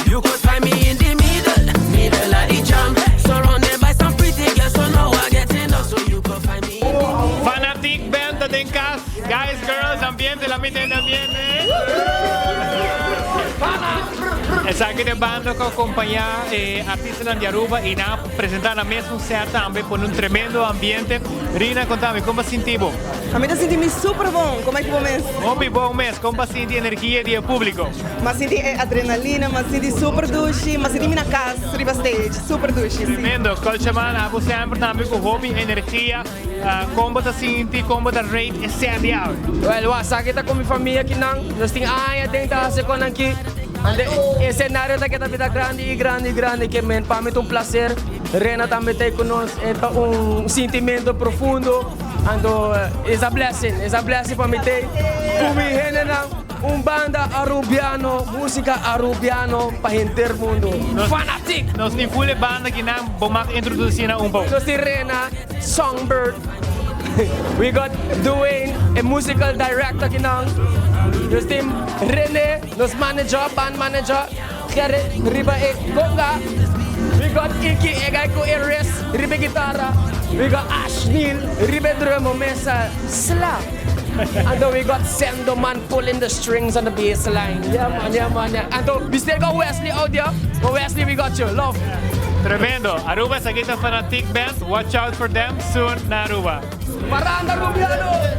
You could find me in the middle, middle of the jam. Surrounded by some pretty girls, so now I get enough. So you could find me in the Fanatic Band ta den cas. Guys, girls, ambiente, la mita den ambiente. Esaki ta e banda cu a acompaña e artistanan di Aruba y nan a presenta nan mes un set tambe pone un tremendo ambiente. Rina, contami, con bo a sinti bo? Ami ta sinti mi super bon, con aki bo mes? Hopi bon mes, con bo a sinti energia di e publico? M'a sinti e adrenalina, m'a sinti super dushi, m'a sinti mi na cas riba stage, super dushi, si. Tremendo, Culture Man, abo semper tambe cu hopi energia. Kon bo ta sinti, kon bo ta rate e set di awe? Well, wak, sa ki ta ku mi famia kinan, nos tin aña den ta hasi kon aki. Ande e senario ta keda bira grandi i grandi i grandi ke men pa mi ta un plaser. Rena tambe ta ei ku nos, e ta un sintimento profundo. Anto is a blessing, is a blessing pa mi ta ei ku mi hendenan, un banda Arubiano, musica Arubiano pa henter mundo. Fanatic! Nos tin full e banda kinan, bo mag introduci nan un poco. Nos tin Rena. Songbird, we got Duane, e musical director kinan. Nos tin Rene, nos manager, band manager, Gerrit riba e conga. We got Iki, e guy cu e wrist riba e guitarra. We got Ashneel riba e drum, bo mesa sla. Anto we got Sendoman pulling the strings on the bass line. Yeah man, yeah man, yeah. Anto we still got Wesley out there, but Wesley we got you, love. Tremendo! Aruba esaki ta Fanatic Band, watch out for them soon na Aruba. Paranda Rubiano!